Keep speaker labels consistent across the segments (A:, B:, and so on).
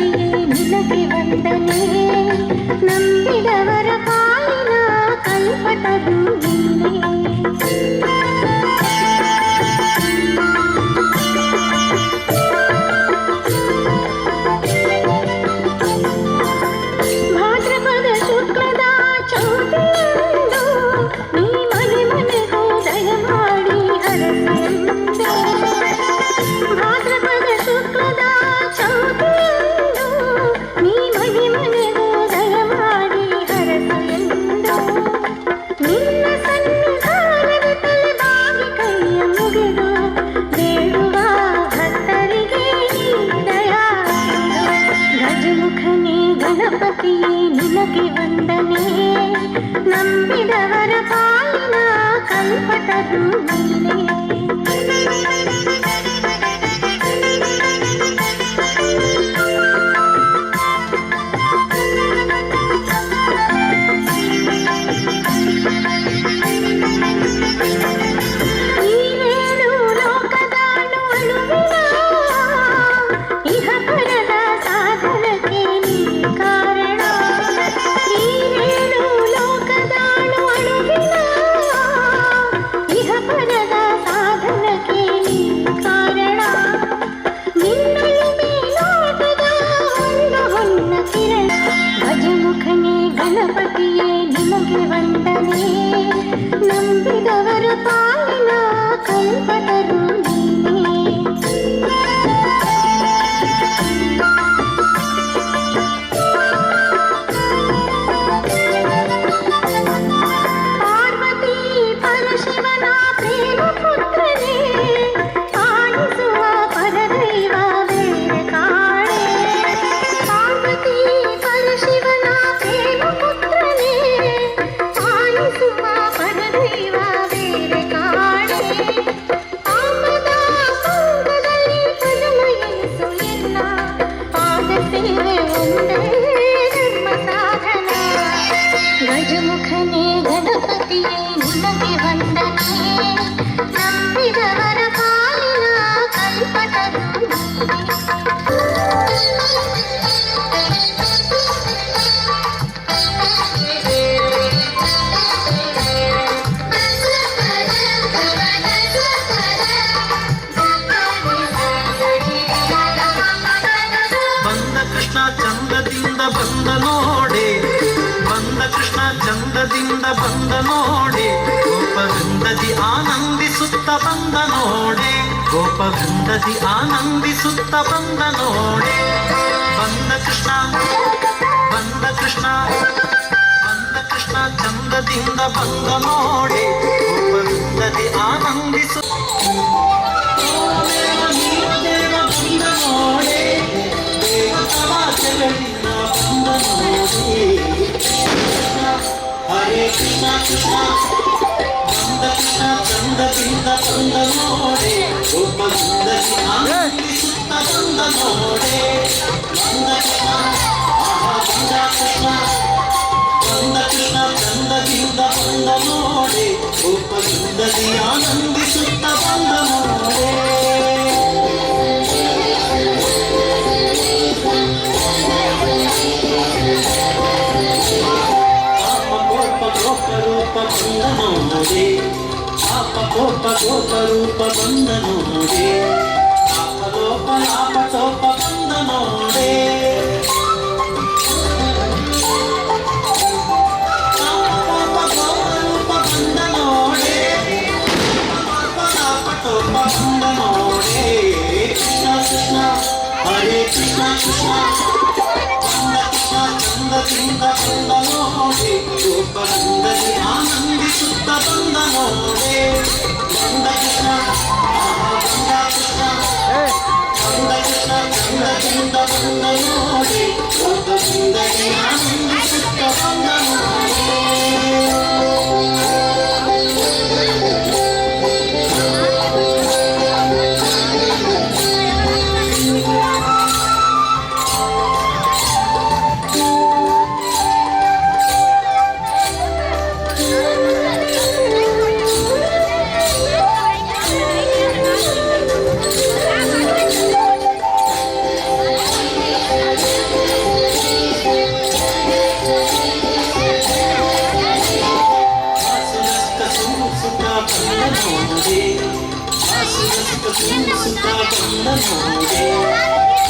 A: ಗಣಪತಿಯೇ ನಿನಗೆ ವಂದನೆ. ನಂಬಿದವರ ಪಾಲಿನ ಕಲ್ಪತರು ನೀನೇ. ಭಾದ್ರಪದ ಶುಕ್ಲದ ಚೌತಿಯಂದು ನೀ ಮನೆ ಮನೆಗೂ ದಯ ಮಾಡಿ ಹರಸೆಂದೆ. ಭಾದ್ರಪದ ಶುಕ್ಲದ ಚೌತಿಯಂದು ನೀ ಮನೆ ಮನೆಗೂ ದಯ ಮಾಡಿ ಹರಸೆಂದು. ನಿನ್ನ ಸನ್ನಿಧಾನದ ತಲೆಬಾಗಿ ಕೈಯ ಮುಗಿದು ಬೇಡುವ ಭಕ್ತರಿಗೆ ನೀ ದಯಾ. ಗಜಮುಖನೇ ಗಣಪತಿಯೇ ನಿನಗೆ ವಂದನೆ. ನಂಬಿದವರ ಪಾಲಿನ ಕಲ್ಪತರು ನೀನೇ. ಈರೇಳು ಲೋಕದ ಅಣು ಅಣುವಿನ ಇಹ ಪರದ ಸಾಧನಕ್ಕೆ ನೀ ಕಾರಣ. ಈರೇಳು ಲೋಕದ ಅಣು ಅಣುವಿನ ಇಹ ಪರದ ಸಾಧನಕ್ಕೆ ನೀ ಕಾರಣ. ನಿನ್ನೊಲುಮೆ ನೋಟದ ಒಂದು ಹೊನ್ನ ಕಿರಣ. ಗಜಮುಖನೇ ಗಣಪತಿಯೇ ನಿನಗೆ ವಂದನೆ. ನಂಬಿದವರ ಪಾಲಿನ ಕಲ್ಪತರು ನೀನೇ. ಪಾರ್ವತಿ ಪರಶಿವನ ಪ್ರೇಮ ಪುತ್ರನೇ, ಕಾಣಿಸುವ ಪರದೈವ ಬೇರೆ ಕಾಣೆ. ಪಾರ್ವತಿ ಪರಶಿವನ ಪ್ರೇಮ ಪುತ್ರನೇ, ಕಾಣಿಸುವ ಪರದೈವ ಬೇರೆ ಕಾಣೆ. ಆಪದ ಪಂಗದಲ್ಲಿ ಪ್ರಥಮ ಎನಿಸು ಎನ್ನ ಪಾದ ಸೇವೆ ಒಂದೇ ಧರ್ಮ ಸಾಧನ. ಗಜಮುಖನೇ ಗಣಪತಿಯೇ ನಿನಗೆ ವಂದನೆ. ನಂಬಿದವರ ಪಾಲಿನ ಕಲ್ಪತರು ನೀನೇ.
B: ಬಂದ ಕೃಷ್ಣ ಚಂದದಿಂದ ಬಂದ ನೋಡೆ, ಬಂದ ಕೃಷ್ಣ ಚಂದದಿಂದ ಬಂದ ನೋಡೆ, ಗೋಪವೃಂದದಿ ಆನಂದಿಸುತ್ತ ಬಂದ ನೋಡೆ, ಗೋಪವೃಂದದಿ ಆನಂದಿಸುತ್ತ ಬಂದ ನೋಡೆ. ಬಂದ ಕೃಷ್ಣ, ಬಂದ ಕೃಷ್ಣ, ಬಂದ ಕೃಷ್ಣ ಚಂದದಿಂದ ಬಂದ ನೋಡೆ, ಗೋಪವೃಂದದಿ ಆನಂದಿಸು ದೇವ ಬಂದ ನೋಡೆ, ದೇವತಾ ಬಂದ ನೋಡೆ. ಹರೇ ಕೃಷ್ಣ ಕೃಷ್ಣ. ಬಂದ ಕೃಷ್ಣ ಚಂದದಿಂದ ಬಂದ ನೋಡೆ, ಗೋಪವೃಂದದಿ ಆನಂದಿಸುತ್ತ ಬಂದ ನೋಡೆ. ಬಂದ ಕೃಷ್ಣ, ಆಹಾ ಬಂದ ಕೃಷ್ಣ. ಬಂದ ಕೃಷ್ಣ ಚಂದದಿಂದ ಬಂದ ನೋಡೆ, ಗೋಪವೃಂದದಿ ಆನಂದಿಸುತ್ತ ಬಂದ ನೋಡೆ. ಪಾಪ ಕೋಪ ಗೋಪ ರೂಪ ಬಂದ ನೋಡೆ, ಪಾಪ ಕೋಪ ಗೋಪ ರೂಪ ಬಂದ ನೋಡೆ, ಪಾಪ ಲೋಪ ಲಾಪ ಟೋಪ ಬಂದ ನೋಡೆ. ಪಾಪ ಕೋಪ ಗೋಪ ರೂಪ ಬಂದ ನೋಡೆ, ಪಾಪ ಲಾಪ ಟೋಪ ಬಂದ ನೋಡೆ. ಕೃಷ್ಣ ಕೃಷ್ಣ ಹರೇ ಕೃಷ್ಣ ಕೃಷ್ಣ. ಬಂದ ಕೃಷ್ಣ ಚಂದದಿಂದ ಬಂದ ನೋಡೆ, ಗೋಪವೃಂದದಿ ಆನಂದಿಸುತ್ತ ಬಂದ ನೋಡೆ. ಬಂದ ಕೃಷ್ಣ, ಆಹಾ ಬಂದ ಕೃಷ್ಣ. ಬಂದ ಕೃಷ್ಣ ಚಂದದಿಂದ ಬಂದ ನೋಡೆ, ಗೋಪವೃಂದದಿ ಆನಂದಿಸುತ್ತ ಬಂದ ನೋಡೆ. ಸುತ ಬಂದ ನೋಡೆ,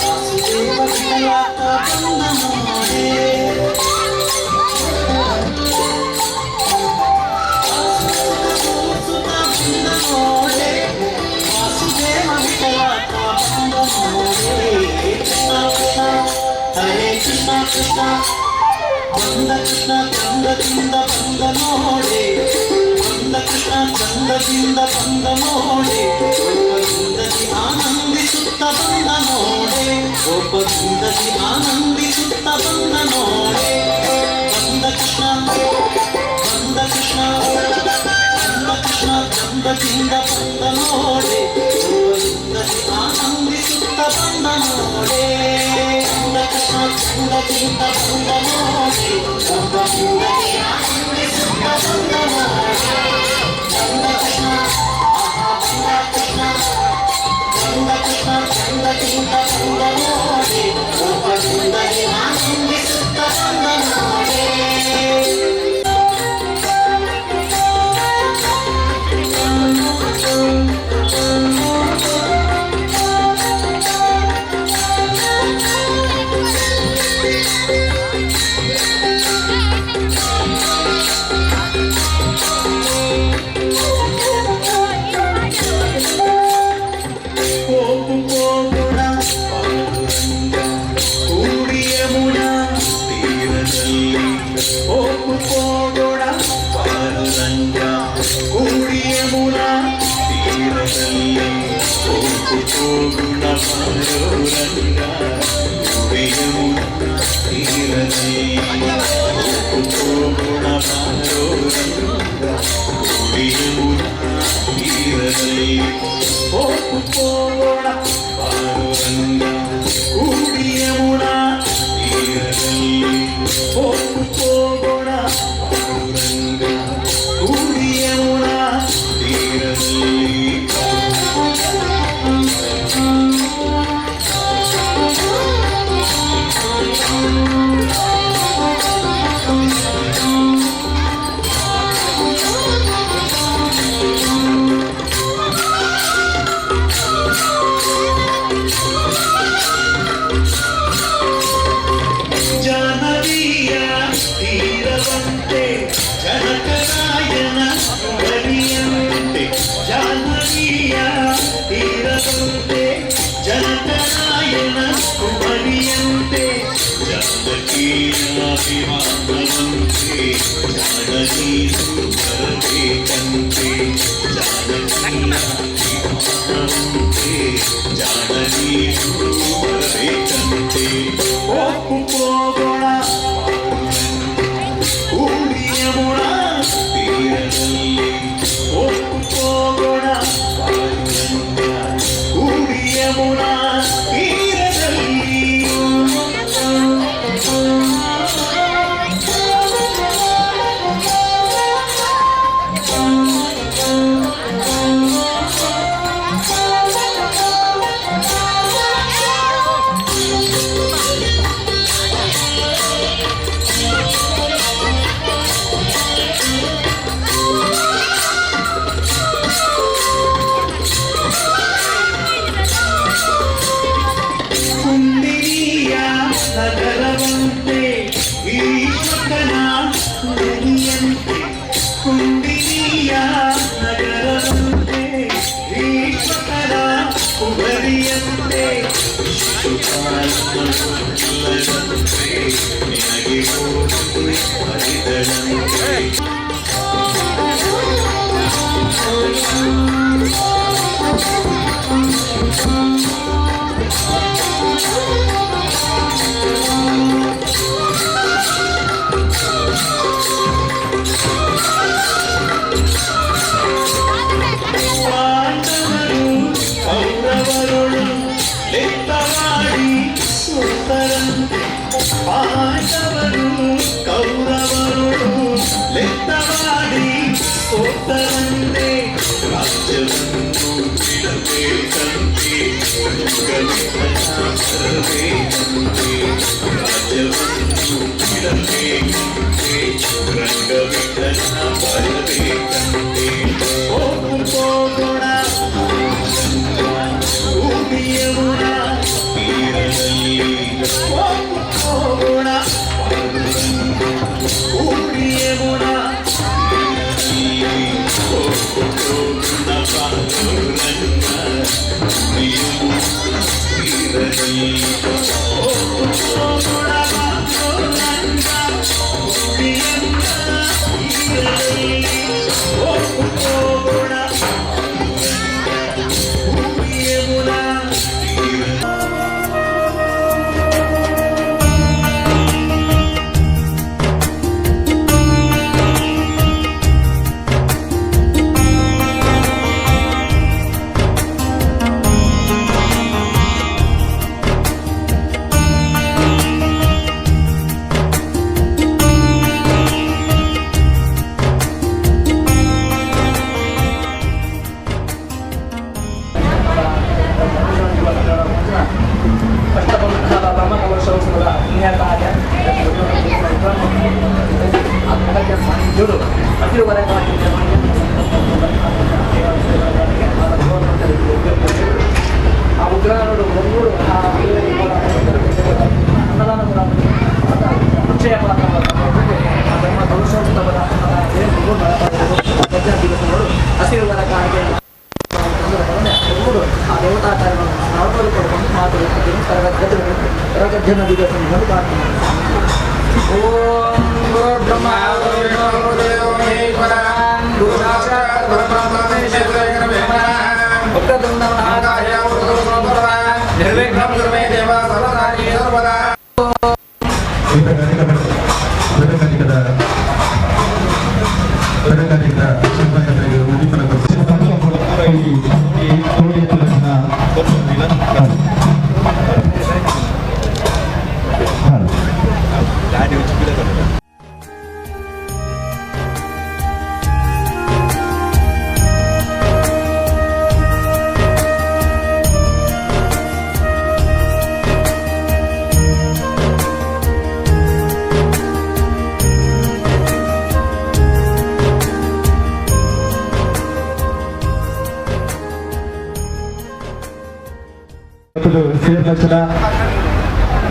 B: ವಾಸುದೇವ ವಿಠಲಾತ ಬಂದ ನೋಡೆ. ಸುತ ಬಂದ ನೋಡೆ, ವಾಸುದೇವ ವಿಠಲಾತ ಬಂದ ನೋಡೆ. ಕೃಷ್ಣ ಕೃಷ್ಣ ಹರೇ ಕೃಷ್ಣ ಕೃಷ್ಣ. ಬಂದ ಕೃಷ್ಣ ಚಂದದಿಂದ ಬಂದ ನೋಡೆ, ಬಂದ ಕೃಷ್ಣ ಚಂದದಿಂದ ಬಂದ ನೋಡೆ. ಕೋಪದಿಂದಲಿ ಆನಂದಿಸುತ್ತ ಬಂದ ನೋಡೆ, ಕೋಪದಿಂದಲಿ ಆನಂದಿಸುತ್ತ ಬಂದ ನೋಡೆ. ಬಂದ ಕೃಷ್ಣ, ಬಂದ ಕೃಷ್ಣ, ಬಂದ ಕೃಷ್ಣ ಚಂದದಿಂದ ಬಂದ ನೋಡೆ, ಕೋಪದಿಂದಲಿ ಆನಂದಿಸುತ್ತ ಬಂದ ನೋಡೆ. ಬಂದ ಕೃಷ್ಣ ಚಂದದಿಂದ ಬಂದ ನೋಡೆ, ಕೋಪದಿಂದಲಿ ಆನಂದಿಸುತ್ತ ಬಂದ ನೋಡೆ. ಬಂದ ಕೃಷ್ಣ, ಆಹಾ ಬಂದ ಕೃಷ್ಣ. ಬಂದ ಕೃಷ್ಣ ಚಂದದಿಂದ ಬಂದ ನೋಡೆ, ಕೋಪದಿಂದಲಿ ಆನಂದಿಸುತ್ತ ಬಂದ ನೋಡೆ.
C: ಹೋಗು ಹೋಗೋಣ ಪಾಂಡುರಂಗ ಕೂಡಿ ಯಮುನಾ ತೀರದಲ್ಲಿ. ಹೋಗು ಹೋಗೋಣ ಪಾಂಡುರಂಗ ಕೂಡಿ ಯಮುನಾ ತೀರದಲ್ಲಿ. ಹೋಗು ಹೋಗೋಣ ಪಾಂಡುರಂಗ ಕೂಡಿ ಯಮುನಾ ತೀರದಲ್ಲಿ. ಹೋಗು ಹೋಗೋಣ ಪಾಂಡುರಂಗ ಕೂಡಿ ಯಮುನಾ ತೀರದಲ್ಲಿ. ಹೋಗು ಹೋಗೋಣ ಪಾಂಡುರಂಗ ಕೂಡಿ ಯಮುನಾ ತೀರದಲ್ಲಿ. ಹೋಗು ಹೋಗೋಣ ಪಾಂಡುರಂಗ ಕೂಡಿ ಯಮುನಾ ತೀರದಲ್ಲಿ. ಜಾಹ್ನವಿಯ ತೀರವಂತೆ, ಜನಕರಾಯನ ಬರಿಯಂತೆ. ಜಾಹ್ನವಿಯ ತೀರವಂತೆ, ಜನಕರಾಯನ ಕುಮರಿಯಂತೆ. ಜಾನಕಿಯ ಅಭಿಮಾನವಂತೆ, ಜಾನಕಿ ಬರಬೇಕಂತೆ. ಜಾನಕಿಯ ಅಭಿಮಾನವಂತೆ, ಜಾನಕಿ ಬರಬೇಕಂತೆ. ಹೋಗು ಹೋಗೋಣ ಕೂಡಿ ಯಮುನಾ ತೀರದಲ್ಲಿ. ಹೋಗು ಹೋಗೋಣ ಕೂಡಿ ಯಮುನಾ ತೀರದಲ್ಲಿ. ಕುಂಡಿನಿಯ ನಗರವಂತೆ, ಭೀಷ್ಮಕನ ಕುಡನಿಯಂತೆ. ಕುಂಡಿನಿಯ ನಗರವಂತೆ, ಭೀಷ್ಮಕನ ಕುಬರಿಯಂತೆ. ಶಿಶುಪಾಲನಂತೆ ನಿನಗೆ ಓಡಿ ಬರಿದಳಂತೆ. ಪಾಂಡವರು ಕೌರವರೊಳು ಲೆಕ್ಕವಾಡಿ ಸೋತರಂತೆ. ಪಾಂಡವರು ಕೌರವರೊಳು ಲೆಕ್ಕವಾಡಿ ಸೋತರಂತೆ. ರಾಜ್ಯವನ್ನು ಬಿಡಬೇಕಂತೆ, ಬರಬೇಕಂತೆ. ರಾಜ್ಯವನ್ನು ಬಿಡಬೇಕಂತೆ, ರಂಗವಿಠಲ ಬರಬೇಕಂತೆ. ಹೋಗು ಹೋಗೋಣ.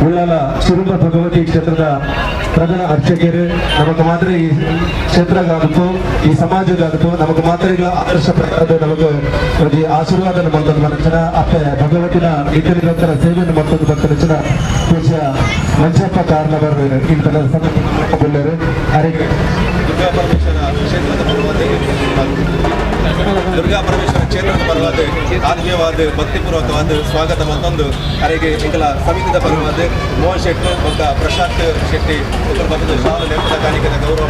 D: ಉಳ್ಳಾಲ ಶಿರುಂಬ ಭಗವತಿ ಕ್ಷೇತ್ರದ ಪ್ರಧಾನ ಅರ್ಚಕರು ನಮಗೆ ಮಾತ್ರ ಈ ಕ್ಷೇತ್ರಗಾಗತ್ತು ಈ ಸಮಾಜಗಾಗತ್ತು ನಮಗೆ ಮಾತ್ರ ಈಗ ಆದರ್ಶ ಪ್ರಕಾರದ ನಮಗೆ ಈ ಆಶೀರ್ವಾದ ಮಾಡ್ತದ ಮನುಷ್ಯನ ಅತ್ತೆ ಭಗವತಿನ ನಿತ್ಯ ನಿರಂತರ ಸೇವೆಯನ್ನು ಮಾಡ್ತದ ಮನುಷ್ಯನ ಪೂಜ್ಯ ಮಂಜಪ್ಪ ಕಾರ್ನವರು ಇಂತಹ ಸಂದರ್ಭ ಅರೆ
E: ದುರ್ಗಾ ಪರಮೇಶ್ವರ ಕ್ಷೇತ್ರದ ಪರವಾದ ಆತ್ಮೀಯವಾದ ಭಕ್ತಿಪೂರ್ವಕವಾದ ಸ್ವಾಗತ ಮತ್ತೊಂದು ಅರೆಗೆ ಎಂಕಲ ಸಮಿತಿದ ಪರವಾದ ಮೋಹನ್ ಶೆಟ್ಟಿ ಮತ್ತು ಪ್ರಶಾಂತ್ ಶೆಟ್ಟಿ ಒಬ್ಬರು ಬಂದು ಶಾಲೆ ನೆನಪದ ಕಾಣಿಕೆದ ಗೌರವ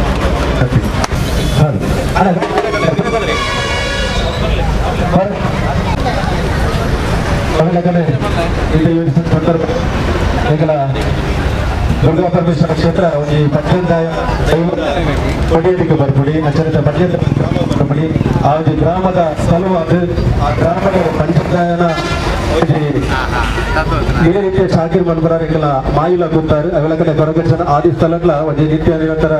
D: ದುರ್ಗಾ ಪರಮೇಶ್ವರ ಕ್ಷೇತ್ರ ಒಂದು ಪಂಚಂದಾಯ ದೈವ ಕೊಡಿಯಲಿಕ್ಕೆ ಬರ್ಪುಡಿ ಅಚರಿತ ಪಂಚಂದ ಬರ್ಪುಡಿ ಆ ಒಂದು ಗ್ರಾಮದ ಸ್ಥಳವಾದ ಆ ಗ್ರಾಮದ ಪಂಚಂದಾಯನ ಇದೇ ರೀತಿಯ ಶಾಕಿರ್ ಮನ್ಬರಾರಿಗಳ ಮಾಯಿಲ ಕೂತಾರೆ ಅವೆಲ್ಲ ಕೊರಗಚ್ಚನ ಆದಿ ಸ್ಥಳಗಳ ಒಂದು ನಿತ್ಯ ನಿರಂತರ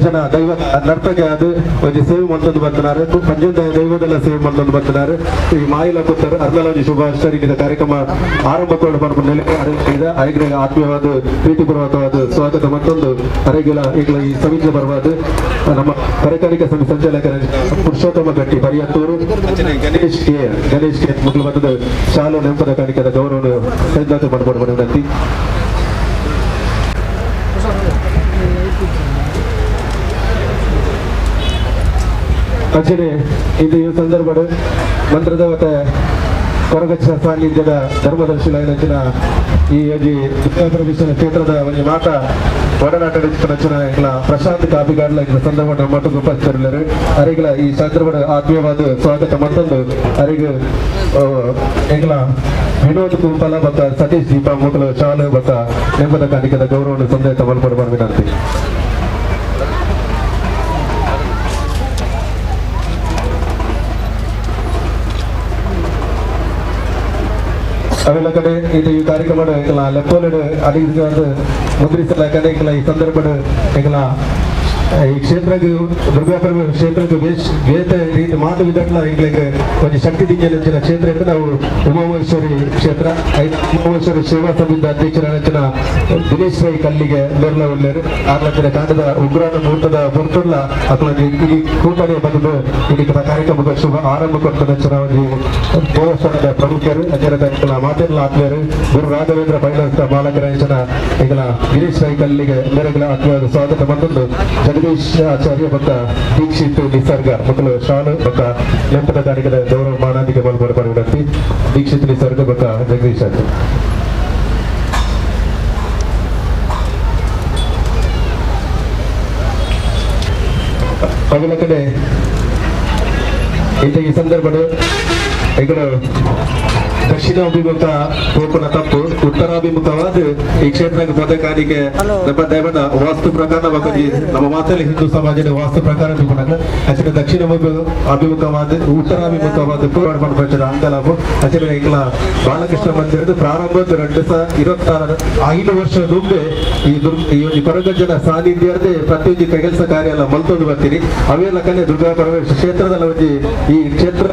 D: ಜನ ದೈವ ನರ್ತಕ ಅದು ಒಂದು ಸೇವೆ ಮಾಡ್ಕೊಂಡು ಬರ್ತಾರೆ ಪಂಚಂದಾಯ ದೈವದೆಲ್ಲ ಸೇವೆ ಮಾಡ್ಕೊಂಡು ಬರ್ತಾರೆ ಈ ಮಾಯಿಲ ಕೂತಾರೆ ಅರ್ನಲ ಒಂದು ಶುಭಾಶಯ ಕಾರ್ಯಕ್ರಮ ಆರಂಭ ಬರ್ಕೊಂಡು ಅರೆಗಿನ ಆತ್ಮೀಯವಾದ ಪ್ರೀತಿಪೂರ್ವಕವಾದ ಸ್ವಾಗತ ಮತ್ತೊಂದು ಅರೆಗಿಲ ಈಗಲ ಈ ಸಮಿತಿಯ ಬರವಾದ ನಮ್ಮ ಕರೆಕಾರಿಕ ಸಮಿತಿ ಸಂಚಾಲಕರ ಪುರುಷೋತ್ತಮ ಗಟ್ಟಿ ಪರಿಯತ್ತೂರು ಗಣೇಶ್ ಕೆ ಗಣೇಶ್ ಕೆ ಮೊದಲು ಬಂದ ಶಾಲಾ ನೆಂಪದ ಕಾಣಿಕೆದ ಗೌರವವನ್ನು ಸೈದಾತ ಮಾಡ್ಕೊಂಡು ವಿನಂತಿ. ಅಂಚನೆ ಇದು ಈ ಸಂದರ್ಭ ಮಂತ್ರದೇವತೆ ಕೊರಗಚ್ಚ ಸಾನ್ನಿಧ್ಯದ ಧರ್ಮದರ್ಶಿಲಾಯನಂಚಿನ ಈ ಅಜಿ ದುರ್ಗಾಪರಮೇಶ್ವರ ಕ್ಷೇತ್ರದ ಒಂದು ಮಾತ ಒಡನಾಟ ರಚನ ಪ್ರಶಾಂತ್ ಕಾಪಿಗಾಡ್ಲ ಸಂದರ್ಭ ನಮ್ಮ ಉಪಸ್ಥಿತರಿಲ್ಲರು ಅರಿಗಳ ಈ ಸಂದರ್ಭದ ಆತ್ಮೀಯವಾದ ಸ್ವಾಗತ ಮತ್ತೊಂದು ಅರಿಗ ಎಂಗ್ಲ ವಿನೋದ್ ಕುಂಪಲ ಬತ್ತ ಸತೀಶ್ ದೀಪಾ ಮೊದಲು ಶಾಲು ಬತ್ತ ನೆಂಪದ ಕಾಣಿಕೆದ ಗೌರವವನ್ನು ಸಂದೇಶ ಮಲ್ಪಡ ವಿನಂತಿ. ಅವೆಲ್ಲ ಕಡೆ ಇದು ಈ ಕಾರ್ಯಕ್ರಮ ಎಂಕಲ ಲೆಪ್ಪೋಲೆಡ್ ಅಡಿಗೆ ಮುದ್ರಿಸಲಾಕಡೆ ಎಂಕಲ ಈ ಸಂದರ್ಭ ಎಂಕಲ ಈ ಕ್ಷೇತ್ರಕ್ಕೆ ದುರ್ಗಾಪರಮೇಶ್ವರಿ ಕ್ಷೇತ್ರಕ್ಕೆ ಬೇತ ರೀತಿ ಮಾತು ವಿಧಟ್ಲ ಎಂಕ್ಲೆಗ್ ಒಂಜಿ ಶಕ್ತಿ ದಿಂಜನ ಕ್ಷೇತ್ರ ಇತ್ತು ನಾವು ಉಮಾಮಹೇಶ್ವರಿ ಕ್ಷೇತ್ರ. ಉಮಾಮಹೇಶ್ವರಿ ಸೇವಾ ಸಮಿತಿ ಅಧ್ಯಕ್ಷರ ದಿನೇಶ್ ರೈ ಕಲ್ಲಿಗೆ ಮೇರ್ಲ ಉಳ್ಳೇರು ಆರ್ಲಂಚಿನ ಕಾಂಡದ ಉಗ್ರಾಣ ಮುಹೂರ್ತದ ಪೊರ್ತುಲ್ಲ ಅಕಲ ಈ ಕೂಟನೆ ಬಂದು ಈ ಕಾರ್ಯಕ್ರಮದ ಶುಭ ಆರಂಭ ಕೊಡ್ತದ ಒಂಜಿ ದೇವಸ್ಥಾನದ ಪ್ರಮುಖರು ಅಂಚನೆ ಎಂಕಲ ಮಾತೆಲ್ಲ ಆತ್ಮೀಯರು ಗುರು ರಾಘವೇಂದ್ರ ಫೈನಾನ್ಸ್ ಮಾಲಕರ ಅಂಚನ ಎಂಕಲ ಗಿರೀಶ್ ರೈ ಕಲ್ಲಿಗೆ ಮೇರೆಗಳ ಆತ್ಮೀಯ ಸ್ವಾಗತ ಬಂದೊಂದು ಜಗದೀಶ್ ಆಚಾರ್ಯ ಭಕ್ತ ದೀಕ್ಷಿತ್ ನಿಸರ್ಗ ಮಕ್ಕಳು ಶಾಲು ಭಕ್ತ ನೆಂಪದ ಕಾಣಿಕೆದ ಗೌರವ ಮಾನಾದಿಗೆ ಬಲ್ಬಡ ಪರಿಗಣತಿ ದೀಕ್ಷಿತ್ ನಿಸರ್ಗ ಭಕ್ತ ಜಗದೀಶ್ ಆಚಾರ್ಯ. ಅವೆಲ್ಲ ಕಡೆ ಇಂಥ ಈ ಸಂದರ್ಭದ ఇక్కడ ದಕ್ಷಿಣಾಭಿಮುಖ ಹೋಗುವ ತಪ್ಪು ಉತ್ತರಾಭಿಮುಖವಾದ ಈ ಕ್ಷೇತ್ರಕ್ಕೆ ಪದಕಾಲಿಗೆ ನಮ್ಮ ದೈವನ ವಾಸ್ತು ಪ್ರಕಾರ ನಮ್ಮ ಮಾತಲ್ಲಿ ಹಿಂದೂ ಸಮಾಜದ ವಾಸ್ತು ಪ್ರಕಾರ ಅಚಲ ದಕ್ಷಿಣ ಅಭಿಮುಖವಾದ ಉತ್ತರಾಭಿಮುಖವಾದ ಅಂಗಲಾಭ ಅಚಲ ಎಂಕಲ ಬಾಲಕೃಷ್ಣ ಮಂದಿರದ ಪ್ರಾರಂಭದ 2026 ವರ್ಷ ದುಂಬೆ ಈ ಈ ಒಂದು ಕೊರಗಜ್ಜನ ಸಾನ್ನಿಧ್ಯತೆ ಪ್ರತಿಯೊಂದು ಕೆಲಸ ಕಾರ್ಯ ಎಲ್ಲ ಮಲ್ತೊಂದು ಬರ್ತೀರಿ. ಅವೆಲ್ಲ ಕನೆ ದುರ್ಗಾ ಪರಮೇಶ್ವರ ಕ್ಷೇತ್ರದಲ್ಲಿ ಒಂಜಿ ಈ ಕ್ಷೇತ್ರ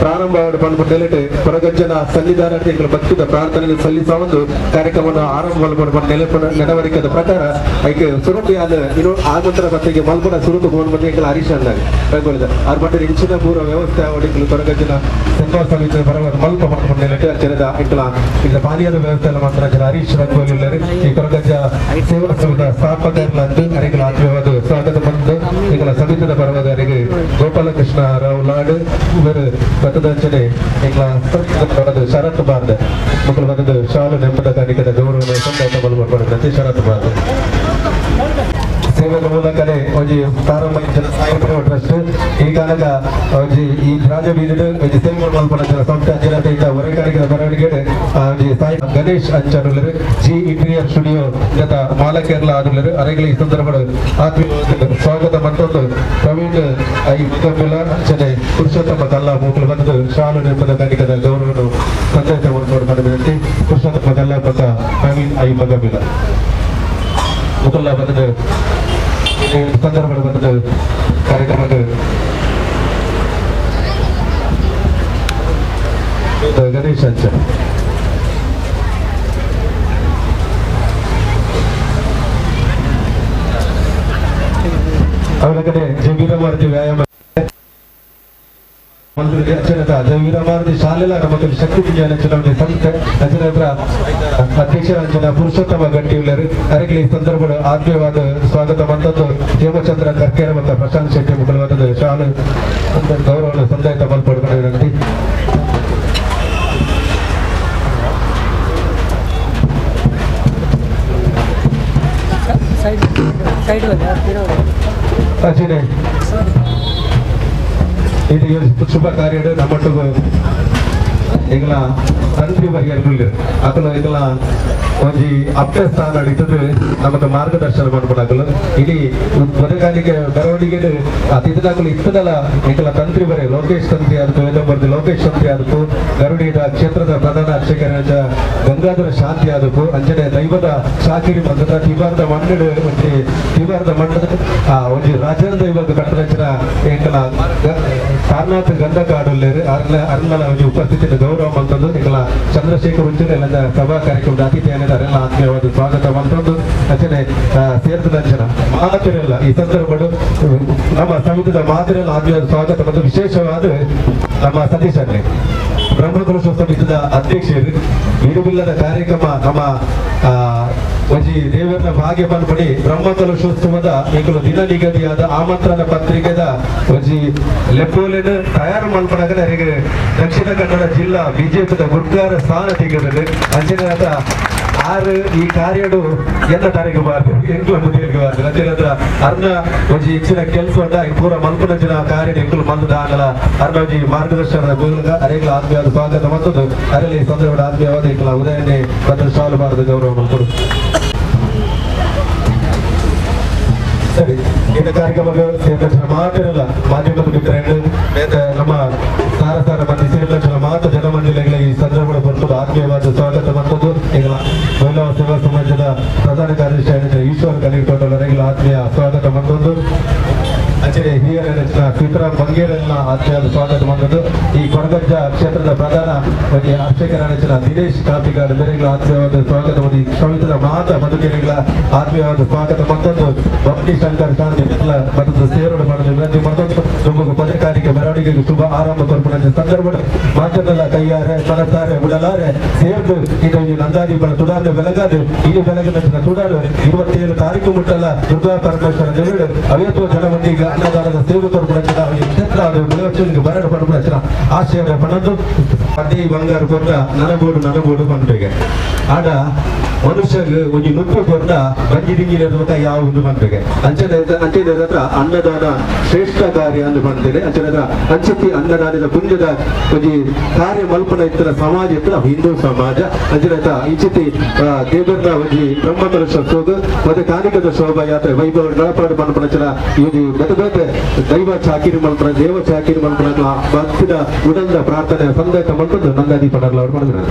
D: ಪ್ರಾರಂಭ ಪನ್ಪುಂಡೆಲೆಟ್ ಕೊರಗಜ್ಜನ ಸನ್ನಿಧಾನ ಭಕ್ತಿದ ಪ್ರಾರ್ಥನೆ ಸಲ್ಲಿಸುವ ಒಂದು ಕಾರ್ಯಕ್ರಮವನ್ನು ಆರಂಭ ನೆಡವರಿಕೆದ ಪ್ರಕಾರ ಐಕೆ ಸುರುಕು ಯಾದ ಇನ್ನು ಆಮಂತ್ರಣ ಪತ್ರಿಕೆ ಮಲ್ಪುನ ಸುರುಕು ಫೋನ್ ಬಂದು ಎಂಕಲ ಹರೀಶ್ ಅಂದಾಗ ರಂಗೋಲಿದ ಆರ್ ಪಟ್ಟೆ ಇಂಚಿನ ಪೂರ್ವ ವ್ಯವಸ್ಥೆ ಅವಡಿಕಲು ಕೊರಗಜ್ಜನ ಸೇವಾ ಸಮಿತಿ ಪರವಾದ ಮಲ್ಪ ಪನ್ಪುಂಡೆಲೆಟ್ ಅಂಚನೆದ ಎಂಕಲ ಇಂದ ಪಾನೀಯದ ವ್ಯವಸ್ಥೆ ಎಲ್ಲ ಮಾತ್ರ ಅಂಚನೆ ಹರೀಶ್ ರಂಗೋಲಿ ಉಳ್ಳರು ಈ ಕೊರಗಜ್ಜ ಸೇವಾ ಸಮಿತಿಯ ಸ್ಥಾಪಕರ್ಲಂದು ಅರಿಗಳ ಆತ್ಮೀಯವಾದ ಸ್ವಾಗತ ಬಂದು ಎಂಕಲ ಸಮಿತಿದ ಪರವಾದ ಅರಿಗೆ ಗೋಪಾಲಕೃಷ್ಣ ರಾವ್ ಲಾಡ್ ಇವರು ಪತ್ತದಂಚನೆ ಎಂಕಲ ಶರತ್ ಬಾರ್ದ ಮಕ್ಕಳು ಬಂದದ್ದು ಶಾಲು ನೆಂಪದ ಕಾಣಿಕೆದ ಗೌರವ ಸಂದಾಟ ಶರತ್ ಬಾರ್ದ ಸೇವೆದ ಮೂಲಕನೇ ಒಂಜಿ ಪ್ರಾರಂಭ ಸಾಯಿ ಟ್ರಸ್ಟ್ ಈ ಕಾಲದ ಒಂಜಿ ಈ ರಾಜ ಬೀದಿಡ್ ಒಂಜಿ ಸೇವೆ ಮಲ್ಪುನ ಸಂಸ್ಥೆ ಅಂಚಿನ ಹೊರಕಾಣಿಕೆದ ಬರವಣಿಗೆ ಒಂಜಿ Sai Ganesh ಅಂಚನುಲ್ಲರು G interior studio ಜತ ಮಾಲಕೇರ್ಲ ಆದುಲ್ಲರು ಅರೆಗಳ ಈ ಸಂದರ್ಭ ಆತ್ಮೀಯ ಸ್ವಾಗತ ಮತ್ತೊಂದು ಪ್ರವೀಣ್ I ಮುಖಂಬಿಲ ಅಂಚನೆ ಪುರುಷೋತ್ತಮ ಕಲ್ಲಾ ಮೂಕಲು ಬಂದು ಶಾಲು ನೆಂಪದ ಕಾಣಿಕೆದ ಗೌರವವನ್ನು ಸಂದೇಶ ಮಲ್ಪೊಡು ವಿನಂತಿ. ಪುರುಷೋತ್ತಮ ಕಲ್ಲಾ ಪಕ್ಕ ಪ್ರವೀಣ್ I ಮಗಬಿಲ ಮುಕುಲ್ಲ ಬಂದು ಸಂದರ್ಭ ಬಂದ ಕಾರ್ಯಕ್ರಮದ ಗಣೇಶ್ ಅಂಚ ಅವರ ಕಡೆ ಜಯ ವ್ಯಾಯಾಮ ಜಯ ಶಾಲೆಲ ನಮ್ಮ ಶಕ್ತಿ ವಿಜ್ಞಾನ ಚುನಾವಣೆ ಸಂಸ್ಥೆ ಅಂಚನೆ ಅಧ್ಯಕ್ಷರ ಪುರುಷೋತ್ತಮ ಗಟ್ಟಿ ಉಳ್ಳರು ಅರೆಗಳ ಈ ಸಂದರ್ಭ ಆತ್ಮೀಯವಾದ ಸ್ವಾಗತ ಮಂತದ್ದು ಹೇಮಚಂದ್ರ ಕರ್ಕೇರ ಮತ್ತು ಪ್ರಶಾಂತ್ ಶೆಟ್ಟಿ ಮುಖಲವಾದ ಶಾಲೆ ಗೌರವವನ್ನು ಸಂದಾಯ ಮಲ್ಪಡ್ಕೊಂಡು ವಿನಂತಿ. ಅಜಿನೇ ಇದು ಶುಭ ಕಾರ್ಯ ನಮ್ಮೊಟ್ಟಿಗೆ ಎಂಗಲ ತಂತ್ರಿ ಬಗೆಯ ಅಕಲು ಎಂಗಲ ಒಂಜಿ ಅಪ್ಪೆ ಸ್ಥಾನ ನಡೀತದೆ ನಮಕ್ ಮಾರ್ಗದರ್ಶನ ಮಾಡ್ಕೊಂಡಾಗಲು ಇಡೀ ಬದಗಾಲಿಗೆ ಬರವಣಿಗೆ ಅತಿಥಿದಾಗಲು ಇತ್ತದಲ್ಲ ಎಂಕಲ ತಂತ್ರಿ ಬರೆ ಲೋಕೇಶ್ ತಂತ್ರಿ ಅದಕ್ಕೂ ವೇದಂಬರ್ದು ಲೋಕೇಶ್ ತಂತ್ರಿ ಅದಕ್ಕೂ ಗರುಡಿದ ಕ್ಷೇತ್ರದ ಪ್ರಧಾನ ಅರ್ಚಕರ ಗಂಗಾಧರ ಶಾಂತಿ ಅದಕ್ಕೂ ಅಂಚನೆ ದೈವದ ಶಾಕಿರಿ ಮಂದದ ತಿವಾರದ ಮಣ್ಣು ಒಂಜಿ ತಿವಾರದ ಮಣ್ಣದ ಒಂಜಿ ರಾಜನ ದೈವದ ಕಟ್ಟರಚನ ಎಂಕಲ ಸಾರನಾಥ ಗಂಧ ಕಾಡುಲ್ಲೇರು ಅರ್ನಲ ಒಂಜಿ ಉಪಸ್ಥಿತಿ ಗೌರವ ಮಂತದ್ದು ಎಂಕಲ ಚಂದ್ರಶೇಖರ್ ಉಂಚಿನ ಎಲ್ಲ ಸಭಾ ಕಾರ್ಯಕ್ರಮದ ಅತಿಥಿ ಅರೆಲ್ಲ ಆತ್ಮೀಯವಾದ ಸ್ವಾಗತ ಮಂತದ್ದು ಅಂಚನೆ ಸೇರ್ತದಂಚನ ಮಾತಿರಲ್ಲ ಈ ಸಂದರ್ಭಗಳು ನಮ್ಮ ಸಮಿತಿದ ಮಾತಿರಲ್ಲ ಆತ್ಮೀಯ ಸ್ವಾಗತ ಮತ್ತು ವಿಶೇಷವಾದ ನಮ್ಮ ಸತೀಶ್ ಅಣ್ಣೆ ಬ್ರಹ್ಮಕಲಶ ಸಮಿತಿದ ಅಧ್ಯಕ್ಷರು ಇಡುಬಿಲ್ಲದ ಕಾರ್ಯಕ್ರಮ ನಮ್ಮ ಒಂಜಿ ದೇವರ ಭಾಗ್ಯ ಪನ್ಪಡಿ ಬ್ರಹ್ಮಕಲಶೋತ್ಸವದ ಎಂಕುಲು ದಿನ ನಿಗದಿಯಾದ ಆಮಂತ್ರಣ ಪತ್ರಿಕೆದ ಒಂಜಿ ಲೆಪ್ಪೋಲೆನ್ ತಯಾರು ಮಲ್ಪನಗನ ದಕ್ಷಿಣ ಕನ್ನಡ ಜಿಲ್ಲಾ ಬಿಜೆಪಿದ ಗುರ್ಗಾರ ಸ್ಥಾನ ತೆಗೆದರೆ ಅಂಚನೆ ಆರು ಈ ಕಾರ್ಯಡು ಎಲ್ಲ ತಾರೀಕು ಬಾರ್ದು ಎಂಕ್ಲ ಮುದಿಯರಿಗೆ ಬಾರ್ದು ಅಂಚನೆ ಹತ್ರ ಅರ್ನ ಒಂಜಿ ಹೆಚ್ಚಿನ ಕೆಲಸ ಪೂರ ಮಲ್ಪುನ ಜನ ಕಾರ್ಯ ಎಂಕುಲು ಮಲ್ದ ಆಂಡಲ ಅರ್ನ ಒಂಜಿ ಮಾರ್ಗದರ್ಶನದ ಮೂಲಕ ಅರೆಗಳ ಆತ್ಮೀಯವಾದ ಸ್ವಾಗತ ಮತ್ತೊಂದು ಅರೆಲಿ ಸಂದರ್ಭದ ಆತ್ಮೀಯವಾದ ಎಂಕುಲ ಉದಯನೆ ಭದ್ರ ಸಾಲು ಬಾರದು ಗೌರವ ಮಲ್ಪಡು. ಸರಿ, ಇಂಥ ಕಾರ್ಯಕ್ರಮಕ್ಕೆ ಸೇರಿದ ಮಾತಿರಲ್ಲ ಮಾಧ್ಯಮದ ಮಿತ್ರರು ನಮ್ಮ ಸಾರ ಸಾರ ಮಂದಿ ಸೇರಿದ ಮಾತು ಜನಮಂಡಳಿಗಳ ಈ ಸಂದರ್ಭದ ಬಂದು ಆತ್ಮೀಯವಾದ ಸ್ವಾಗತ ಮತ್ತೊಂದು ಈಗ ಮಹಿಳಾ ಸೇವಾ ಸಮಾಜದ ಪ್ರಧಾನ ಕಾರ್ಯದರ್ಶಿ ಈಶ್ವರ ಕಲಿತೊಂಡವರೆಗಳ ಆತ್ಮೀಯ ಸ್ವಾಗತ ಮತ್ತೊಂದು ಹಿರಿಯರ ಸೀತಾರಾಮ್ ಬಂಗೇರನ್ನ ಆತ್ಮೀಯವಾದ ಸ್ವಾಗತ ಮಾಡಿದ್ದು. ಈ ಕೊರಗಜ್ಜ ಕ್ಷೇತ್ರದ ಪ್ರಧಾನ ಒಂಜಿ ಅರ್ಚಕರ ದಿನೇಶ್ ಕಾಪಿಗಾಡ್ ಮೇರೆಗಳ ಆತ್ಮೀಯವಾದ ಸ್ವಾಗತ ಮಾಡಿ, ಸಮಿತಿದ ಮಾತ ಬದುಕಿನ ಆತ್ಮೀಯವಾದ ಸ್ವಾಗತ. ಮತ್ತೊಂದು ಭಕ್ತಿ ಶಂಕರ್ ಶಾಂತಿ ಮತ್ತೊಂದು ಸೇರೋಡು ಮಾಡಿದ ವಿನಂತಿ. ಮತ್ತೊಂದು ತುಮಕು ಪದಕಾರಿಕೆ ಮೆರವಣಿಗೆಗೆ ಶುಭ ಆರಂಭ ಕೊರ್ಪುನ ಸಂದರ್ಭ ಮಾತನ್ನೆಲ್ಲ ಕೈಯಾರೆ ಮನಸಾರೆ ಉಡಲಾರೆ ಸೇರ್ದು ಇದು ಈ ನಂದಾದೀಪನ ತುಡಾರು ಬೆಳಗಾದು ಇಲ್ಲಿ ಬೆಳಗಿನ ತುಡಾರು 27 ತಾರೀಕು ಮುಟ್ಟಲ್ಲ ದುರ್ಗಾ ಪರಮೇಶ್ವರ ದೇವರು ಅವೇತೋ ಜನಮಂದಿಗೆ ಅನ್ನದಾನದ ಸೇವೆ ಕೊರ್ಪುನ ಕ್ಷೇತ್ರ ಅದು ಬೆಳವಣಿಗೆ ಬರಡು ಪಡ್ಪುನ ಆಶಯ ಪಣದ್ದು ಅದೇ ಬಂಗಾರ ಕೊರ್ದ ನನಗೋಡು ನನಗೋಡು ಪನ್ಪೆಗೆ. ಆಡ ಮನುಷ್ಯಗ್ ಒಂಜಿ ನುಪ್ಪು ಕೊರ್ದ ಬಂಜಿ ದಿಂಗಿನ ಯಾವ ಒಂದು ಪನ್ಪೆಗೆ. ಅಂಚನೆ ಅಂಚನೆ ಹತ್ರ ಅನ್ನದಾನ ಶ್ರೇಷ್ಠ ಕಾರ್ಯ ಅಂದು ಪಂತೇನೆ. ಅಂಚನೆ ಅಂಚತಿ ಅನ್ನದಾನದ ಪುಣ್ಯದ ಒಂಜಿ ಕಾರ್ಯ ಮಲ್ಪನ ಇತ್ತಿನ ಸಮಾಜ ಇತ್ತಿನ ಹಿಂದೂ ಸಮಾಜ. ಅಂಚನೆ ಇಂಚಿತಿ ದೇವರ ಒಂಜಿ ಬ್ರಹ್ಮ ಕಲಶ ಸೋಗು ಮತ್ತೆ ಕಾಣಿಕದ ಶೋಭಾಯಾತ್ರೆ ವೈಭವ ನಳಪಾಡು ಪನ್ಪನಚನ ಈ ಬೇತೆ ಬೇತೆ ದೈವ ಚಾಕಿರಿ ಮಲ್ಪನ ದೇವ ಚಾಕಿರಿ ಮಲ್ಪನ ಭಕ್ತಿದ ಉಡಲ್ದ ಪ್ರಾರ್ಥನೆ ಸಂದೇಶ ಮಲ್ಪದ್ದು ನಂದಾದೀಪ ಅವರು ಮಾಡಿದ್ರು.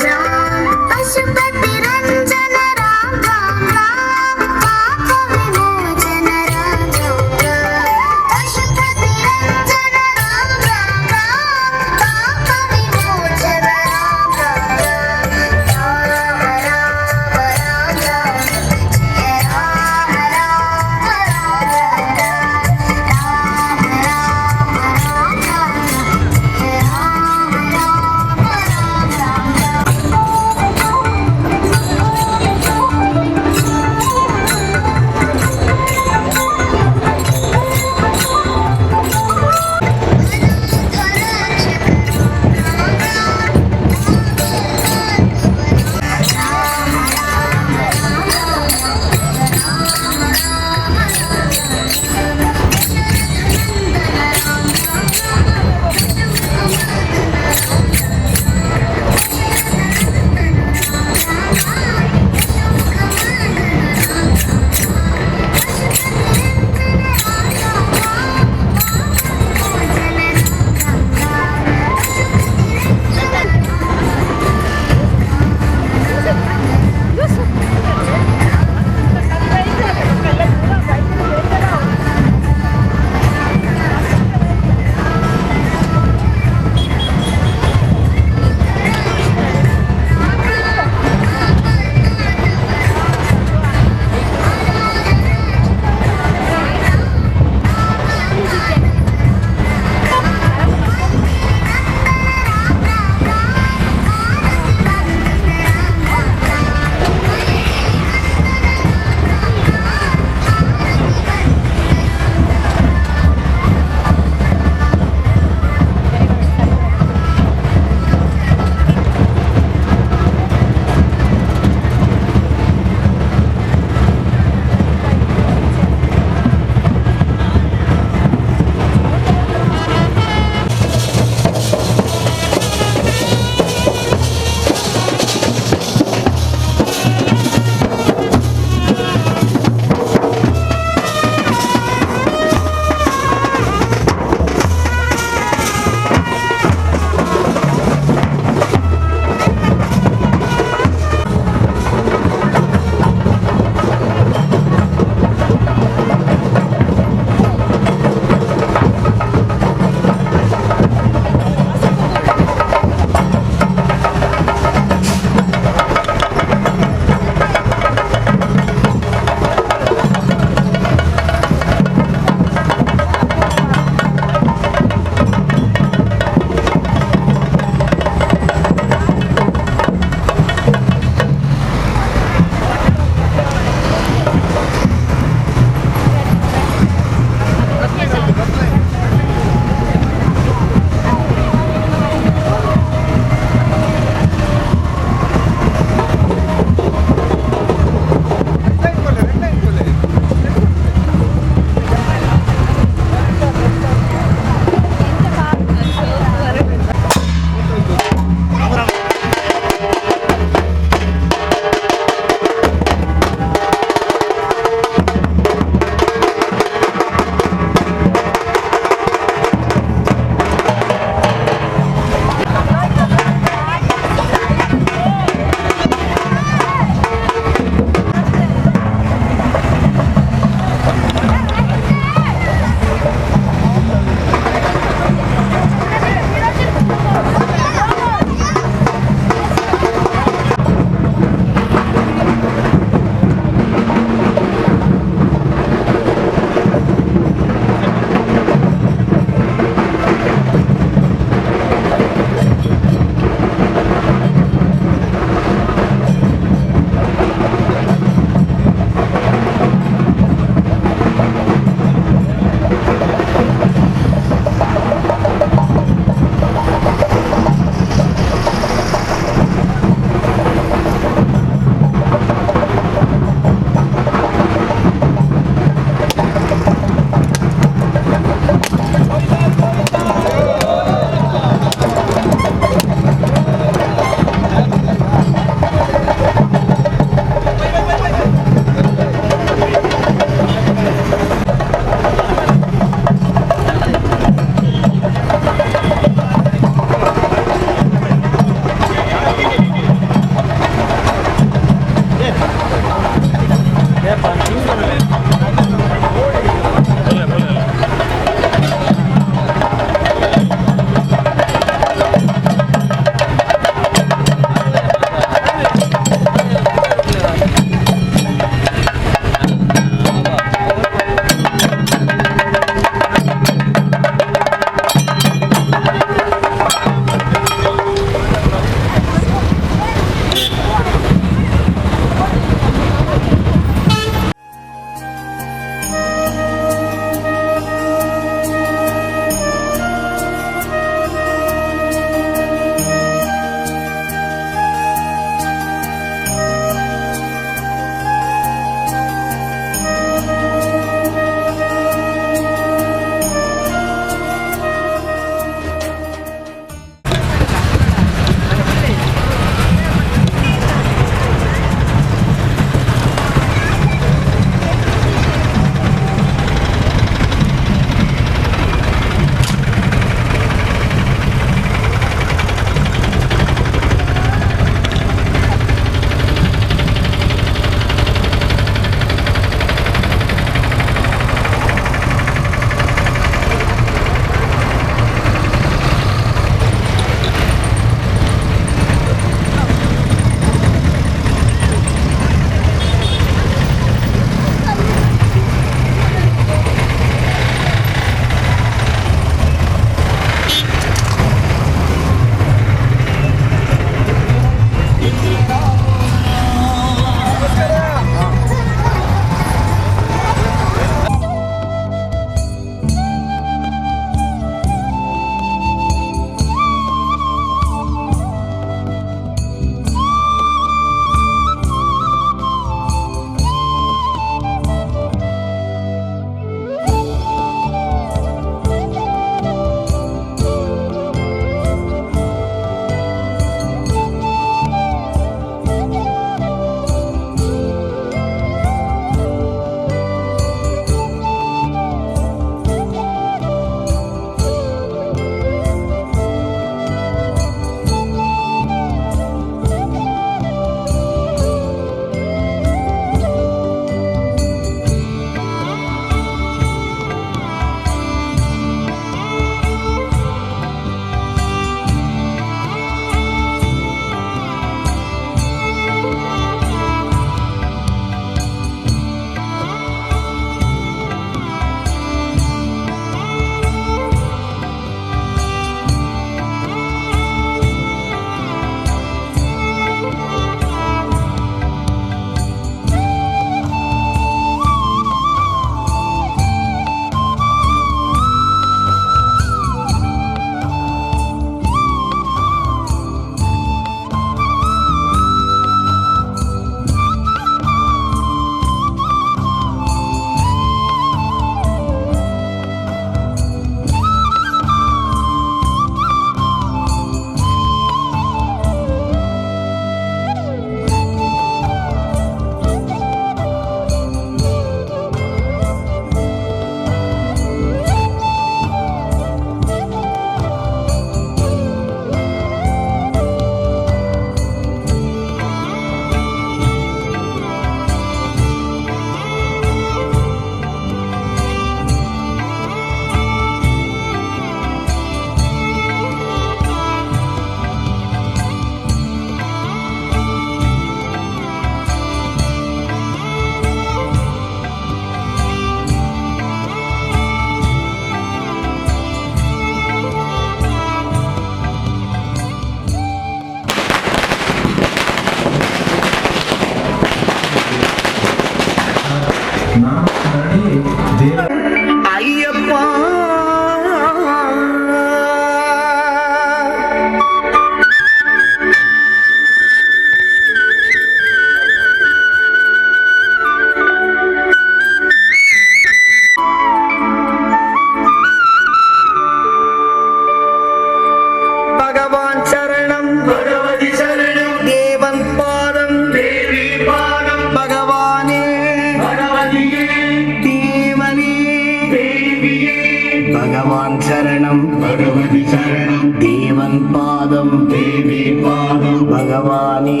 F: சரணம்
C: பகவதி சரணம்
F: தேவன் பாதம்
C: தேவி பாதம்
F: பகவானே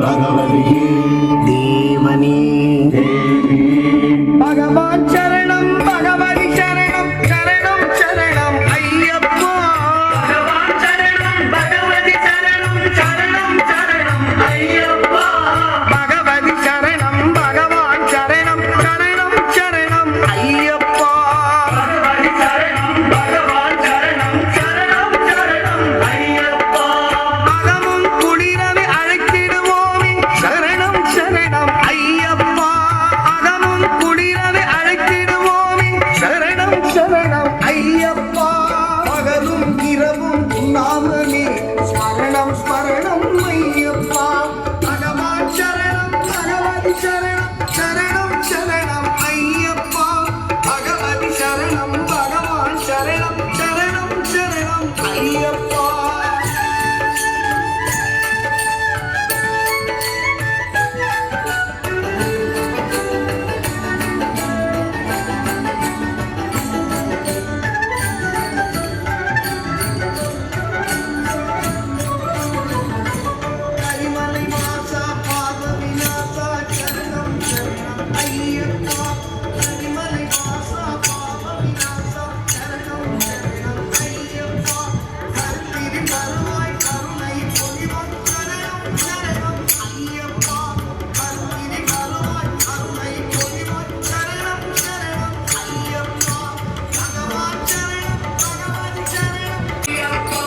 C: பகவதியே
F: தேவனே
C: தேவி.
G: பகவான் சரணம் பகவதி சரணம் சரணம் சரணம் ஐயப்பா. பகவான் சரணம் பகவதி சரணம் சரணம் சரணம் ஐயப்பா. பகவதி சரணம் பகவான் சரணம் சரணம் சரணம் ஐயப்பா. பகவதி சரணம் பகவான் சரணம் சரணம் சரணம் ஐயப்பா. அகமும் குளிரவே அழைத்திடுவோமே சரணம் சரணம் ஐயப்பா. அகமும் குளிரவே அழைத்திடுவோமே சரணம் சரணம் ஐயப்பா. பகலும் இரவும் உண்ணாமலே ஸ்மரணம் ஸ்மரணம் ஐயப்பா. பகவான் சரணம் பகவதி சரணம் சரணம் சரணம் ஐயப்பா. பகவதி சரணம் பகவான் சரணம் சரணம் சரணம் ஐயப்பா. கரிமலை வாசா பாவ விநாசா சரணம் சரணம் ஐயப்பா. கரிமலை வாசா பாவ விநாசா சரணம் சரணம் ஐயப்பா. கருத்திரி வருவாய் கருணை பொழிவாய் சரணம் சரணம் ஐயப்பா. கருத்திரி வருவாய் கருணை பொழிவாய் சரணம் சரணம் ஐயப்பா. பகவான் சரணம் பகவதி சரணம் ஐயப்பா.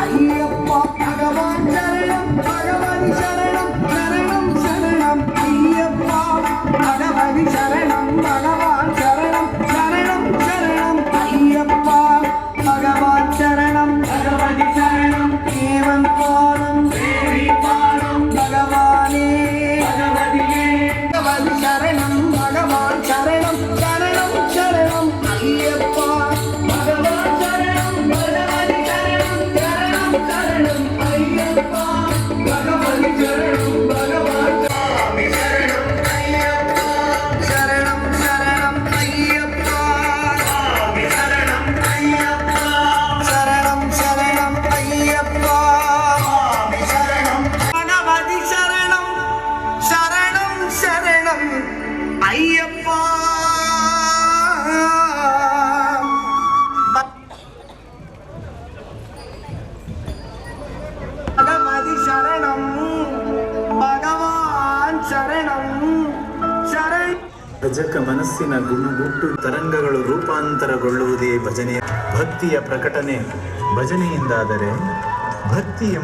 G: ஐயப்பா. பகவான் சரணம் பகவதி சரணம் சரணம் சரணம் ஐயப்பா. பகவதி சரணம் பகவான் சரணம் சரணம் சரணம் ஐயப்பா. பகவான் சரணம் பகவதி சரணம் தேவன் பாதம் தேவி பாதம் பகவானே பகவதியே. பகவதி சரணம் பகவான் சரணம் சரணம் சரணம் ஐயப்பா. பகவான் சரணம் பகவதி சரணம் சரணம் சரணம் ஐயப்பா. பகவதி சரணம் பகவான் சுவாமி சரணம் ஐயப்பா. சரணம் சரணம் ஐயப்பா. சுவாமி சரணம் ஐயப்பா. சரணம் சரணம் ஐயப்பா. சுவாமி சரணம். பகவதி சரணம் சரணம் சரணம் ஐயப்பா. பகவதி சரணம் பகவான் சரணம் சரண்.
H: ಭಜಕ ಮನಸ್ಸಿನ ಗುಣಗುಟ್ಟು ತರಂಗಗಳು ರೂಪಾಂತರಗೊಳ್ಳುವುದೇ ಭಜನೆಯ ಭಕ್ತಿಯ ಪ್ರಕಟಣೆ. ಭಜನೆಯಿಂದಾದರೆ ಭಕ್ತಿಯ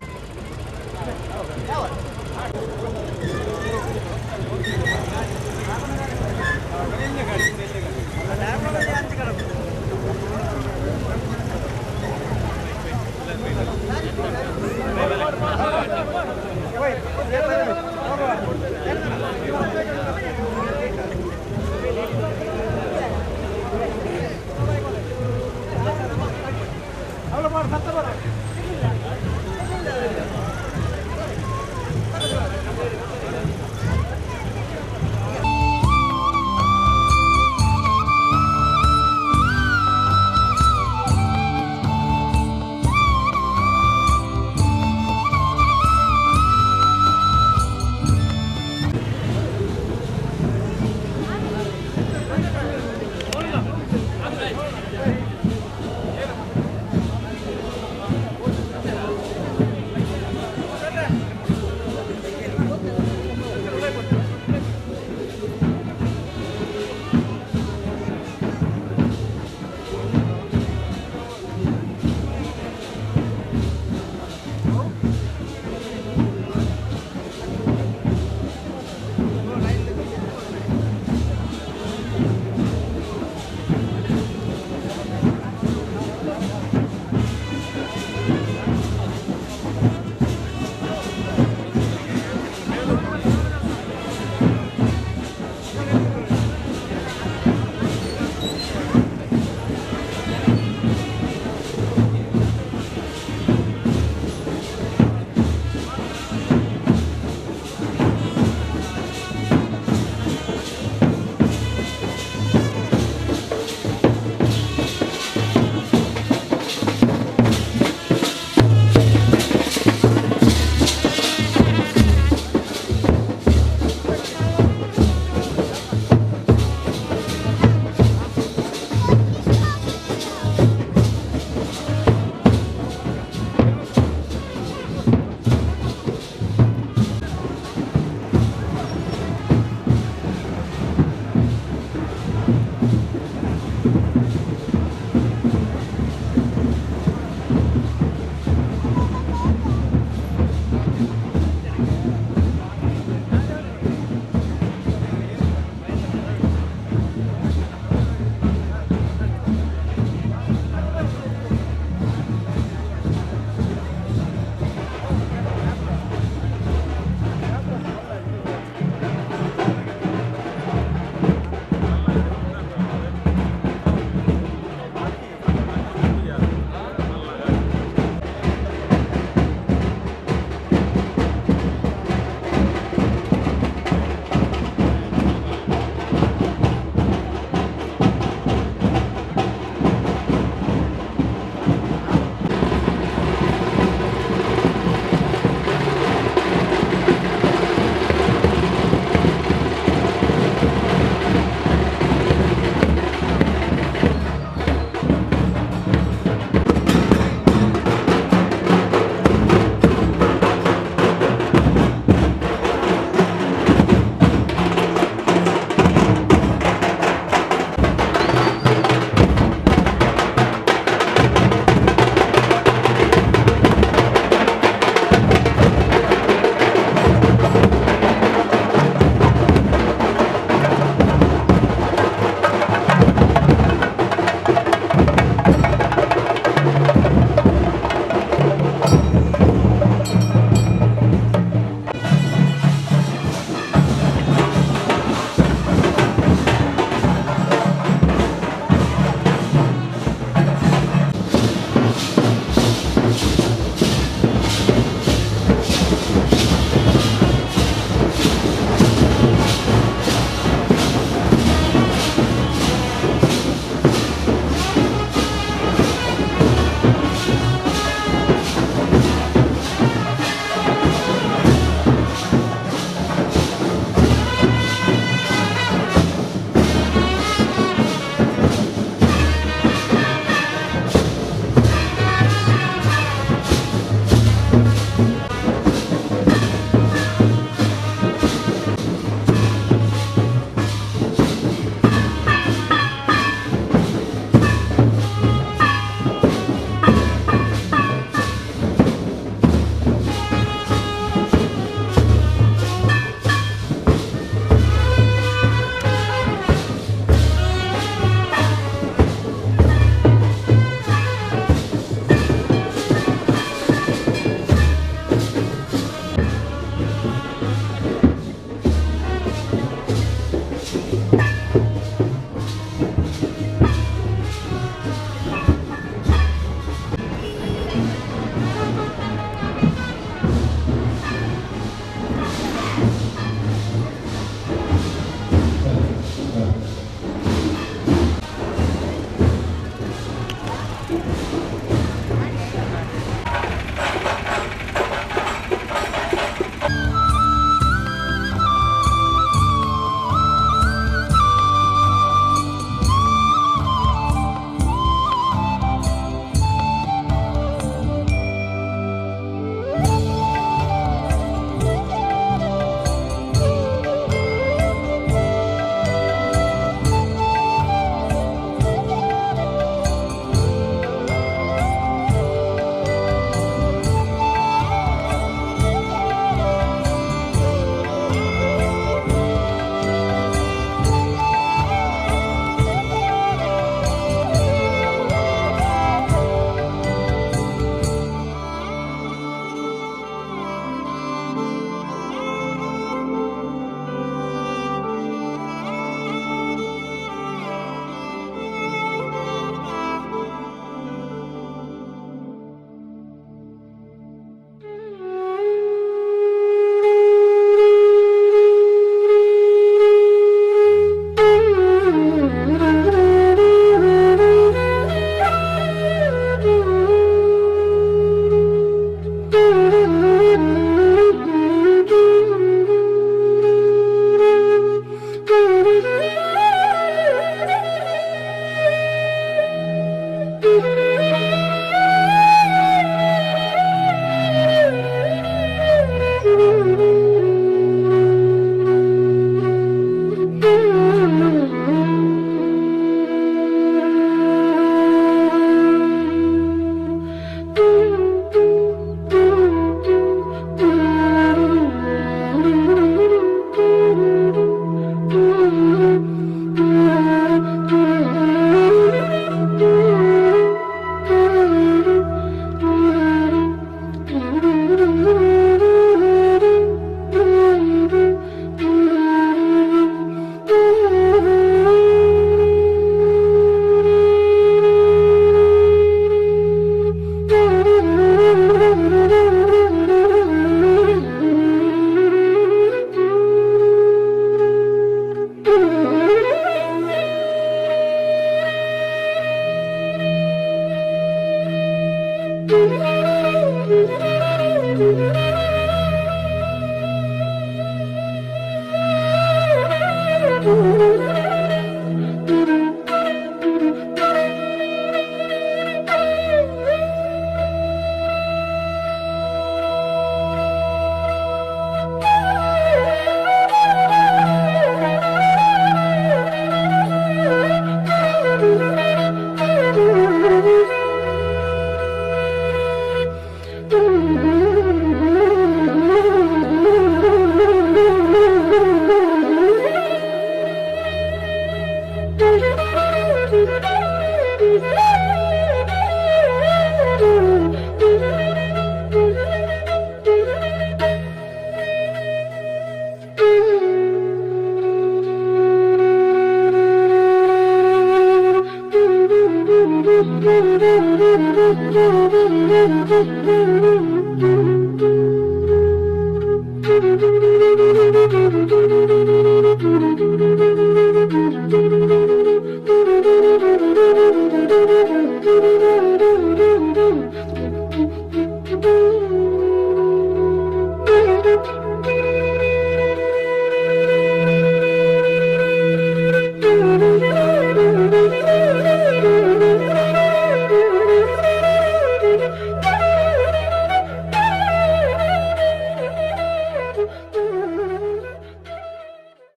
A: Thank you.